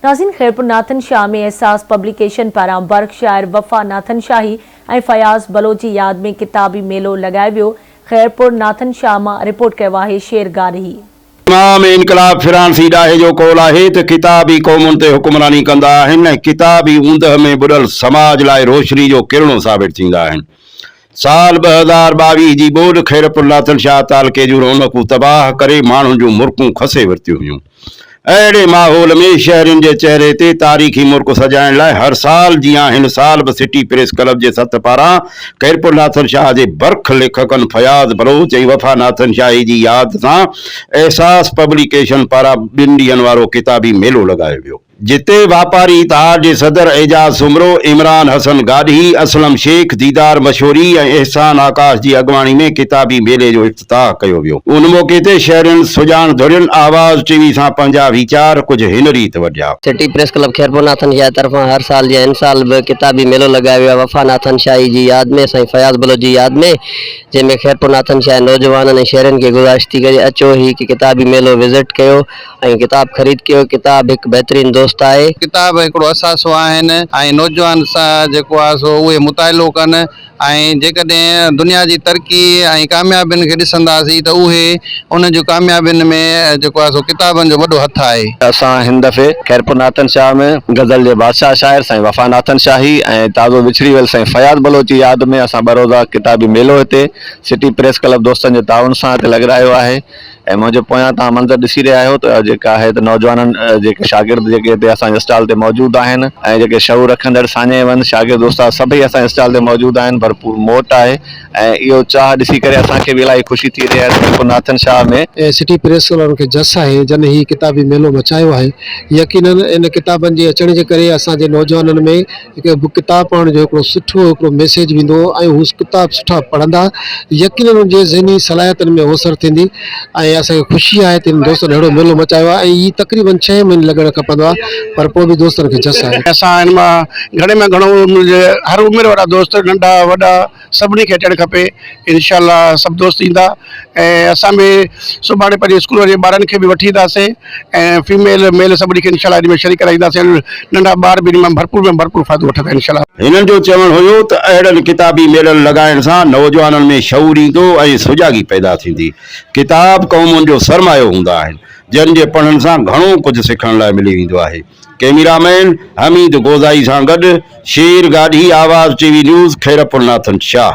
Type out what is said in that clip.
ناظرين خيرپور ناٿن شاهه ۾ احساس پبليڪيشن پاران برک شاعر وفا ناٿن شاهي ۽ فياض بلوچ جي ياد ۾ ڪتابي ميلو لڳايو ويو خيرپور ناٿن شاهه مان رپورٽ ڪيو آهي شير گاڏهي. امام انقلاب فرانسي ڏاهي جو قول آهي ته ڪتاب ئي قومن تي حڪمراني ڪندا آهن ۽ ڪتاب ئي اوندهه ۾ ٻڏل سماج لاء روشني جو ڪرڻو ثابت ٿيندا آهن. سال 2022 جي ٻوڏ خيرپور ناٿن شاهه تعلقي جون رونقون تباهه ڪري ماڻهن جون مرڪون کسي ورتيون هيون. اهڙي ماحول ۾ شهرين جي چهري تي تاريخي مرڪ سجائڻ لاء هر سال جيان هن سال به سٽي پريس ڪلب جي سٿ پاران خيرپور ناٿن شاهه جي برک ليکڪن فياض بلوچ ۽ وفا ناٿن شاهي جي ياد سان احساس پبليڪيشن پاران ٻن ڏينهن وارو ڪتابي ميلو لڳايو ويو. جتي واپاري اتحاد جي صدر اعجاز سومرو، عمران حسن گاڏهي، اسلم شيخ، ديدار مشوري ۽ احسان آڪاش جي اڳواڻي ۾ ڪتابي ميلي جو افتتاح ڪيو ويو. ان موقعي تي شهرين سڄاڻ ڌرين آواز ٽي وي سان پنهنجا ويچار ڪجهه هن ريت ونڊيا. City press club Khairpur Nathan Shah طرفان هر سال جيان هن سال به ڪتابي ميلو لڳايو ويو آهي وفا ناٿن شاهي جي ياد ۾ سائين فياض بلوچ جي ياد ۾ جنهن ۾ خيرپور ناٿن شاهه نوجوانن ۽ شهرين کي گذارش ٿي ڪجي اچو هي ڪتابي ميلو وزٽ ڪيو ۽ ڪتاب خريد ڪيو، ڪتاب هڪ بهترين دوست آهي. ڪتاب هڪڙو اثاثو آهن ۽ نوجوان سان جيڪو آهي سو اهي مطالعو ڪن ۽ جيڪڏهن دنيا جي ترقي ۽ ڪاميابين کي ڏسنداسين ته اهي انهن جون ڪاميابين ۾ جيڪو آهي سو ڪتابن جو وڏو هٿ آهي. اسان هن دفعي خيرپور ناٿن شاهه ۾ غزل جي بادشاهه شاعر سائين وفا ناٿن شاهي ۽ تازو وڇڙي ويل سائين فياض بلوچ جي ياد ۾ اسان ٻه روزه ڪتابي ميلو هتي سٽي پريس ڪلب دوستن جي تعاون سان هتي لڳرايو آهي. ۽ منهنجي پويان توهان منظر ڏسي رهيا آهيو ته جيڪا آهي ته نوجوانن جيڪي شاگرد جيڪي هتي اسان جي اسٽال تي موجود آهن ۽ جيڪي شعور رکندڙ ساڃاهه وند شاگرد استاد سڀئي اسان جي اسٽال تي موجود آهن ڀرپور موٽ آهي ۽ اهو چاهه ڏسي ڪري اسان کي به الاهي خوشي ٿي رهي آهي ته جيڪو ناٿن شاهه ۾. ۽ سٽي پريس وارن کي جس آهي جن هي ڪتابي ميلو مچايو آهي يقينن ان ڪتابن جي اچڻ جي ڪري اسان جي نوجوانن ۾ هڪ ڪتاب پڙهڻ جو هڪڙو سٺو هڪڙو ميسيج ويندو ۽ هو ڪتاب سٺا پڙهندا يقينن ان جي ذهني صلاحيتن ۾ اوسر ٿيندي ۽ اسان کي خوشي آهي ته ان دوستن اهڙو ميلو مچايو آهي ۽ هي تقريبن ڇهين مهيني لڳڻ کپندو آهي پر پوء به دوستن کي جس آهي. اسان ان مان گهڻي ۾ گهڻو هر عمر وارا دوست ننڍا وڏا سڀني کي اچڻ کپي انشاء الله سڀ دوست ايندا ۽ اسان به سڀاڻي پنهنجي اسڪول جي ٻارن کي به وٺي اينداسين ۽ فيميل ميل سڀني کي انشاء الله ان ۾ شريڪ ڪرائينداسين ننڍا ٻار به ان مان ڀرپور ۾ ڀرپور فائدو وٺندا انشاء الله. هنن جو چوڻ هيو ته اهڙن ڪتابي ميلن لڳائڻ سان نوجوانن ۾ شعور ايندو ۽ سجاڳي پيدا ٿيندي. ڪتاب قومن جو سرمايو هوندا آهن، جن جي پڙهڻ سان گهڻو ڪجهه سکڻ لاء ملي ويندو آهي. ڪئميرا مين حميد گوزائي سان گڏ Sher Gadhi, Awaz T V news, Khairpur Nathan Shah.